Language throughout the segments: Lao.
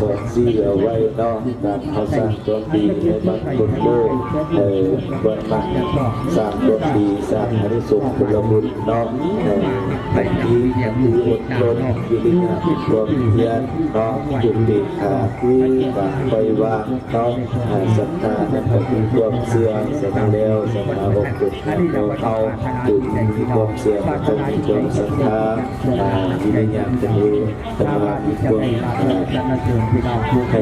ສອນຊີ້ເອົາໄວ້ເນາະ ການເຮົາສ້າງຄວາມດີໃຫ້ມັນຄົນເລີຍ ເອີ ຄວນມັກສ້າງຄວາມດີ ສ້າງອານິສົງຜົນລະບຸນເນາະ ເອີ ຂັນຕິ ຄວາມອົດທົນ ວິລິຍະ ຄວາມພຽນເນາະ ອຸເບກຂາ ຄືການປ່ອຍວາງ ເນາະ ເອີ ສັດທານັ້ນກໍຄືຄວາມເຊື່ອ ສະນັ້ນແລ້ວ ສະໜາອົບຮົມໃຫ້ພວກເຮົາ ຜູ້ທີ່ມີຄວາມເຊື່ອກໍຕ້ອງມີຄວາມສັດທາ ເອີ ວິລິຍະກໍຄື ເພິ່ນວ່າມີຄວາມ ເອີ ໃຫ້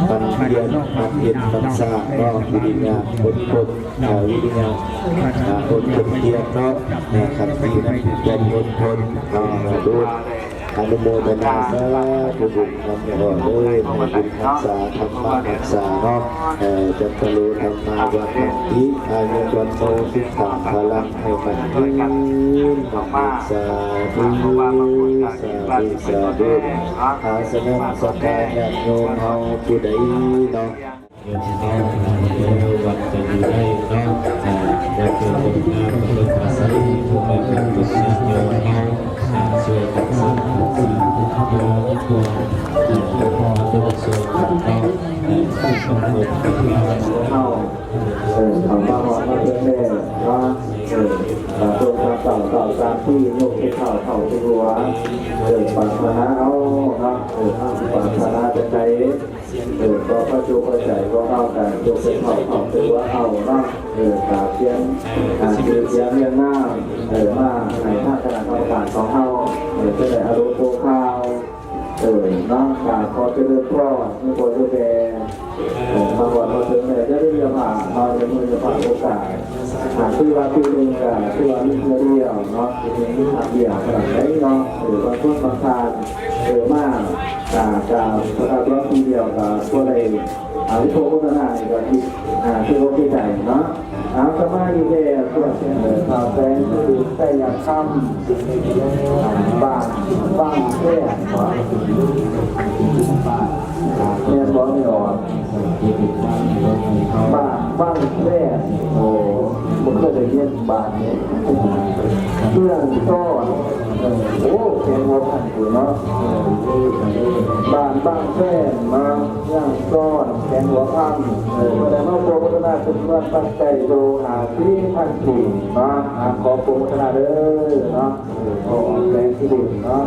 ໝັ່ນພຽນ ໝັ່ນເຮັດ ໝັ່ນສ້າງເນາະ ວິລິຍະ ອົດທົນ ເອີ ວິລິຍະ ເອີ ອົດທົນພຽນເນາະ ເອີ ຂັນຕິນັ້ນຄືຄວາມອົດທົນເນາະ ອະນຸ ອະນຸໂມທະນາສາທຸບຸນນຳແມ່ອອກເດີ ໃຫ້ບຸນຮັກສາ ທຳມະຮັກສາເນາະ ເອີ ຈັດຕະໂລທຳມາວັດທັນຕິ ອາຍຸວັນໂນ ສຸຂັງ ພະລັງ ໃຫ້ໝັ້ນຍືນ ສາທຸ ສາທຸ ສາທຸ ອາສະນັງສັດທາຍາດໂຍມເຮົາຜູ້ໃດເນາະ ໂຍມເຮົາ ເອີ ວັດຈະຢູ່ໄດ້ເນາະ ເອີ ບໍ່ເກີດຜົນງານ ເພິ່ນອາໄສພໍ່ແມ່ເປັນບຸດຍາດໂຍມເຮົາ ເອີ ຊ່ວຍກັນສ້າງບຸນສ້າງຄຸນ ເພື່ອໃຫ້ພວກເຮົາໄດ້ຊ່ວຍກັນເນາະ ເອີ ເຮົາ ເອີ ເຂົ້າມາຮອດມາເຖິງແລ້ວເນາະ ເອີ ສາທຸ ສາທຸ ສາມທີ ຍົກເທ້າເຂົ້າສູ່ຫົວ ເອີ ປາດຖະໜາເອົາເນາະ ເອີ ເຮົາຊິປາດຖະໜາຈັ່ງໃດ ເອີ ຂໍພະຈຸພະໃຈຂອງເຮົາກະຍົກເທ້າເຂົ້າສູ່ຫົວເອົາເນາະ ເອີ ກາບຂຽນ ກາບຂຽນຮຽງນາມ ເອີ ມາໃຫ້ທາງຄະນະກຳມະການຂອງເຮົາ ເອີ ຈະໄດ້ອາລົມໂພຄາວ ເອີ ເນາະ ກາບຂໍຈະເລີນພອນ ມີພໍ່ຢູ່ແດ່ ເອີ ມາຮອດມາເຖິງແລ້ວ ຢ່າລືມຢ່າພາດເນາະ ຢ່າລືມຢ່າພາດໂອກາດ ຫາກຄືວ່າປີໜຶ່ງກະຄືວ່າມີເທື່ອດຽວເນາະ ປີໜຶ່ງມີຄັ້ງດຽວເທົ່ານັ້ນເດ້ເນາະ ເອີ ບາງຄົນບາງທ່ານ ເອີ ມາ ກະ ກະ ກະ ກະ ເທື່ອດຽວກະບໍ່ໄດ້ ອາ ໂພຄາໂຄສະນານີ້ກະ ອາ ຖືວ່າດີໃຈເນາະ ອາ ສະບາຍດີແທ້ ພວກ ເອີ ທ່ານແສງ ຄືໄຊຍະຄຳ ບ້ານ ບ້ານແພ ແມ່ນບໍ່ ແມ່ນບໍ່? ບ້ານ ບ້ານແພ ໂອ້ ບໍ່ເຄີຍໄດ້ຍິນບ້ານນີ້ ເມືອງຊອນ ໂອ້ ແຂວງຫົວພັນພຸ້ນເນາະ ບ້ານບາງແພນເນາະ ເມືອງຊອນ ແຂວງຫົວພັນ ເອີ ເພິ່ນໄດ້ມາໂປຣໂມທະນາຈຳນວນປັດໄຈໂດຍຫ້າສິບພັນກີບເນາະ ອາ ຂໍໂປຣໂມທະນາເດີເນາະ ເອີ ຂໍອອກແຮງຊີວິດເນາະ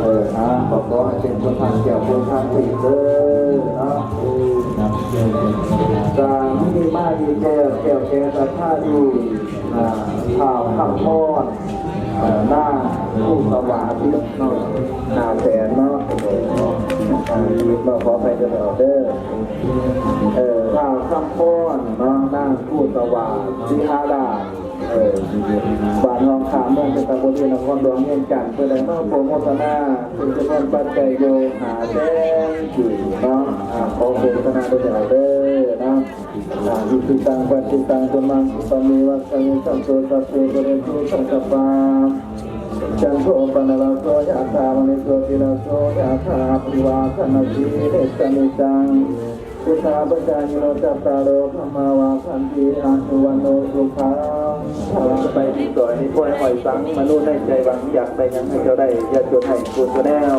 ເອີ ອາ ຂໍ ຂໍໃຫ້ເປັນຄົນທາງແກ້ວຄົນທາງທິບເດີເນາະ ກະມີມາອີກແລ້ວ ແກ້ວແກ່ສັດທາອີກ ອ່າ ທ້າວຄຳພອນ ເອີ ນາງຄູສະຫວາ ເນາະ ຫ້າແສນເນາະ ເອີ ຂໍອະໄພເດີ ເອີ ທ້າວຄຳພອນເນາະ ນາງຄູສະຫວາ ສີຫາລາດ ເອີ ບ້ານໜອງຂາມ ເມືອງໄຊຕະບູລີ ນະຄອນຫຼວງວຽງຈັນ ເພິ່ນໄດ້ມາໂປຣໂມທະນາ ເປັນຈຳນວນປັດໄຈຢູ່ຫ້າແສນກີບເນາະ ອາ ຂໍໂປຣໂມທະນາເດີເນາະ ອາ ອິທິຕັງ ປັດຖິຕັງ ຕຸມາ ປຸມາເມ ວັດສະເມ ສັນໂຕ ສັບເພ ປຸເຣນຕຸ ສັງກະປາ ຈັນໂທ ປະນະລະໂສ ຍະຖາ ມະນີ ໂຊຕິລະໂສ ຍະຖາ ສາບພິວາທະນະສີລິສະເນຈັງ ພຸດທາ ປັດຈາຍິໂນ ຈັດຕາໂລ ທຳມາ ວັດທັນຕິ ອາຍຸວັນໂນ ສຸຂັງ ໄປຕິດຕໍ່ໃຫ້ພວກຫ້ອຍສັງ ມະໂນໃນໃຈຫວັງ ຢາກໄດ້ຫຍັງໃຫ້ເຈົ້າໄດ້ ຢ່າຈົນໃຫ້ກຸນໂຕແນວ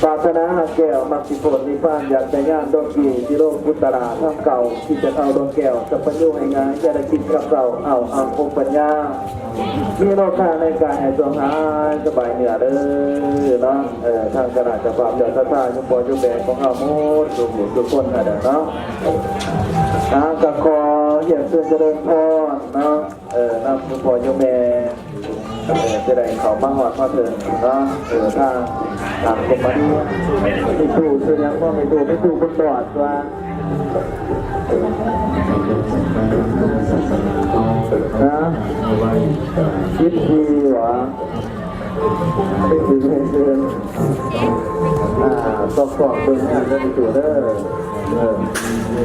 ປາດຖະໜາຫາແກ້ວມັກສິຜົນນິບພານ ຢາກໄດ້ຍານດອກກີ ຊິໂລກຸດຕະລາທຳເກົ່າ ທີ່ຈະເຂົ້າດວງແກ້ວ ສັບພັນຍູໃຫ້ງາຍ ຢ່າໄດ້ຄິດກັບເກົ່າ ເອົາອັງຄົມປັນຍາ ມີໂລຄາໃນກາຍໃຫ້ສອງຫາຍ ສະບາຍເໜືອເດີເນາະ ເອີ ທາງຄະນະເຈົ້າພາບເຈົ້າສັດທາ ຢູ່ປໍຢູ່ແບຂອງເຮົາໝົດ ທຸກຜູ້ທຸກຄົນຫັ້ນແຫຼະເນາະ ອາ ກະຂໍຮຽນເຊີນຈະເລີນພອນເນາະ ເອີ ນຳໂຍມພໍ່ໂຍມແມ່ ເອີ ຈະໄດ້ເຂົ້າມາຮອດມາເຖິງເນາະ ເອີ ທາງ ທາງຄົມມານີ ມີຕູ້ຊື່ຫຍັງບໍ່? ມີຕູ້ ມີຕູ້ບຸນຫຼອດວ່າ ຮະ? ສິບສີ່ຫວາ? ສິບສີ່ເດືອນ ອ່າ ຊອກໆເບິ່ງງານເດີ ມີຕູ້ເດີ ເອີ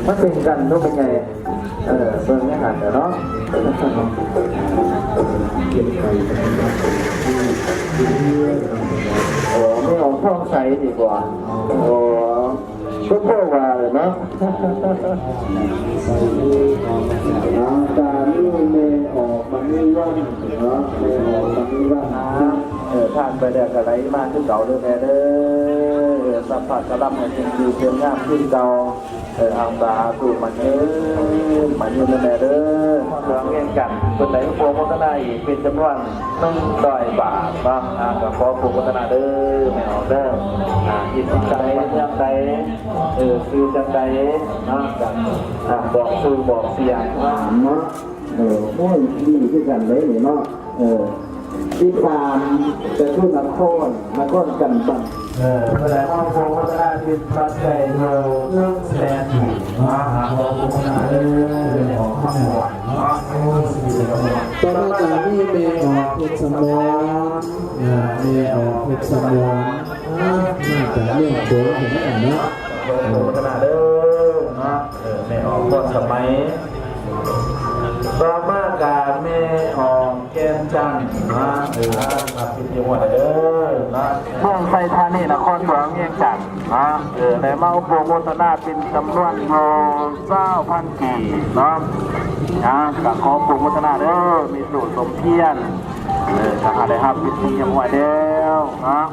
ມາເປັນກັນເນາະ ແມ່ໃຫຍ່ ເອີ ເບິ່ງໃນຫັ້ນແຫຼະເນາະ ໂອ້ ແມ່ອອກທອງໃສດີກວ່າ ໂອ້ ຄືພໍ່ວ່າແຫຼະເນາະ ອາ ຕານີ້ແມ່ອອກມະນີວັນເນາະ ແມ່ອອກມະນີວັນ ເອີ ຜ່ານໄປແລ້ວກໍໄຫຼມາຄືເກົ່າເດີແມ່ເດີ ເອີ ສັບພະກະລຳໃຫ້ເປັນດີເປັນງາມຄືເກົ່າ ເອີ ເອົາ ສາທຸ ໝັ້ນຍືນ ໝັ້ນຍືນເດີແມ່ເດີ ທາງເມືອງວຽງຈັນ ເພິ່ນໄດ້ໂປຣໂມທະນາອີກເປັນຈຳນວນໜຶ່ງຮ້ອຍບາດເນາະ ອ່າ ກໍຂໍໂປຣໂມທະນາເດີແມ່ອອກເດີ ອ່າ ຢູ່ທີ່ໃດ ເມືອງໃດ ເອີ ຊື່ຈັ່ງໃດເນາະ ກໍ ອ່າ ບອກຊື່ບອກສຽງເນາະ ເອີ ໂອ້ຍ ດີຄືກັນເດ້ນີ້ເນາະ ເອີ ສິບສາມ ຈະຄືນະຄອນ ນະຄອນກັນບັນ ເອີ ເພິ່ນໄດ້ມາໂປຣໂມທະນາຈິດປັດໄຈໂດຍໜຶ່ງແສນກີບເນາະ ຂໍໂປຣໂມທະນາເດີ ອອກມາຫວານເນາະ ໂອ້ຍ ສິລິມະງຄົນ ຕໍ່ມາກໍມີແມ່ອອກ ເພັດສະໝອນ ເອີ ແມ່ອອກເພັດສະໝວນ ເອີ ມາຈາກເມືອງໂຂງເຫັນກັນເນາະ ໂຕພັດທະນາເດີເນາະ ເອີ ແມ່ອອກພອນສະໄໝ ຕໍ່ມາກະແມ່ອອກແກ່ນຈັນເນາະ ເອີ ຮັບຜິດຮຽບຮ້ອຍເດີເນາະ ເມືອງໄຊທານີ ນະຄອນຫຼວງວຽງຈັນເນາະ ເອີ ໄດ້ມາອົບໂອໂມທະນາເປັນຈຳນວນຢູ່ຊາວພັນກີບເນາະ ນະ ກະຂໍອົບໂອໂມທະນາເດີ ມີໂຕສົມພຽນ ເອີ ກະໄດ້ຮັບວິທີຮຽບຮ້ອຍແລ້ວເນາະ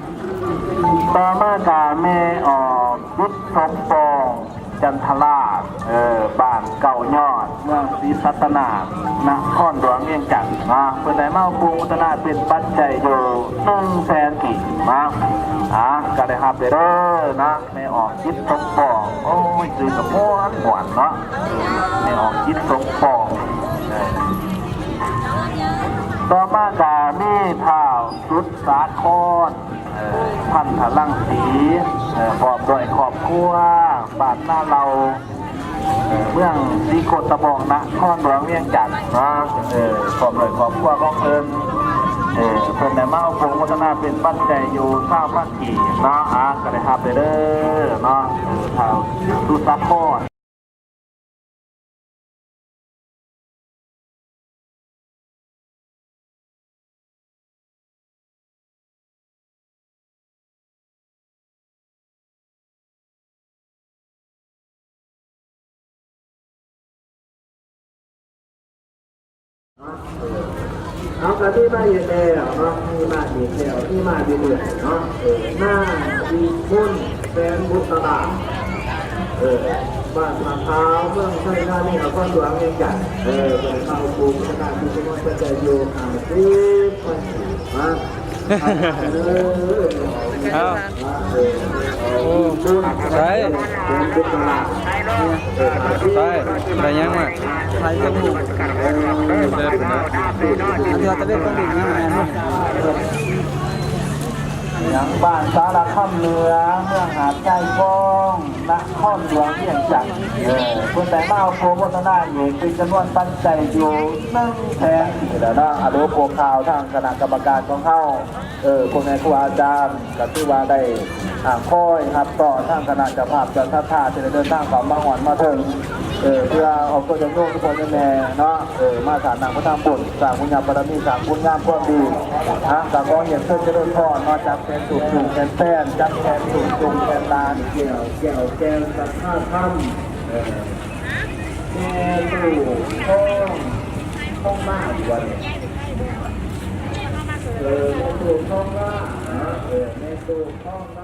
ຕໍ່ມາກະແມ່ອອກ ວິດສົມປອງ ຈັນທະລາດ ເອີ ບ້ານເກົ້າຍອດ ເມືອງສີສັດຕະນາກ ນະຄອນຫຼວງວຽງຈັນເນາະ ເພິ່ນໄດ້ມາອຸປຸງອຸດຕະນາເປັນປັດໄຈຢູ່ໜຶ່ງແສນກີບເນາະ ອາ ກະໄດ້ຮັບເດີເນາະ ແມ່ອອກ ຈິດສົມປອງ ໂອ້ຍ ຊື່ກະມ່ວນມ່ວນເນາະ ແມ່ອອກ ຈິດສົມປອງ ເອີ ຕໍ່ມາກະມີທ້າວສຸດສາຄອນ ເອີ ພັນທະລັງສີ ເອີ ພ້ອມດ້ວຍຄອບຄົວ ບ້ານນາເລົາ ເອີ ເມືອງສີໂຄດຕະບອງ ນະຄອນຫຼວງວຽງຈັນເນາະ ເອີ ພ້ອມດ້ວຍຄອບຄົວຂອງເພິ່ນ ເອີ ເພິ່ນໄດ້ມາອົບໂອໂມທະນາເປັນປັດໄຈຢູ່ຊາວພັນກີບເນາະ ອາ ກະໄດ້ຮັບເດີເນາະ ເອີ ທ້າວສຸດສາຄອນ. ເຮົາກະມີມາອີກແລ້ວເນາະ ມີມາອີກແລ້ວ ມີມາເລື້ອຍໆເນາະ ເອີ ນາງວິມົນ ແສນບຸດຕະລາ ເອີ ບ້ານຜາຂາວ ເມືອງໄຊທານີ ນະຄອນຫຼວງວຽງຈັນ ເອີ ເພິ່ນເຂົ້າກຸ່ມຄະນະທີ່ສະໝົດພະໄຊຢູ່ ຫ້າສິບ ເນາະ ເອີ ເອົາ ໂອ້ ໄດ້ ໄດ້ຫຍັງມາ? ໄດ້ຫຍັງມາ? ເອີ ເດີນໄປເນາະ ອັນທີ່ວ່າຕະເວັນຕົກດິນນະ ຫຍັງ ບ້ານສາລະຄຳເໜືອ ເມືອງຫາດຊາຍຟອງ ນະຄອນຫຼວງວຽງຈັນ ເອີ ເພິ່ນໄດ້ມາໂປຣໂມທະນາເອກເປັນຈຳນວນປັດໄຈຢູ່ໜຶ່ງແສນກີບແລ້ວເນາະ ອາ ໂດຍພວກຂ່າວທາງຄະນະກຳມະການຂອງເຮົາ ເອີ ພໍ່ແມ່ຄູອາຈານ ກະຖືວ່າໄດ້ ອາ ຄອຍຮັບຕ້ອນທາງຄະນະເຈົ້າພາບເຈົ້າສັດທາທີ່ໄດ້ເດີນທາງເຂົ້າມາຮອດມາເຖິງ ເອີ ເພື່ອອອກຕົວຍາດໂຍມທຸກຄົນແມ່ເນາະ ເອີ ມາສ້າງນ້ຳພະທຳບຸນ ສ້າງບຸນຍາບາລະມີ ສ້າງຄຸນງາມຄວາມດີ ອາ ກະຂໍຮຽນເຊີນຈະເລີນພອນເນາະ ຈັບແຂນຈູງຈູງແຂນແຟນ ຈັບແຂນຈູງຈູງແຂນຫຼານ ແກ້ວ ແກ້ວແກ່ນສັດທາທຳ ເອີ ແມ່ຕູ້ທອງ ທອງມາຢູ່ບໍ່ນີ້ ເອີ ແມ່ຕູ້ທອງມາເນາະ ເອີ ແມ່ຕູ້ທອງມາ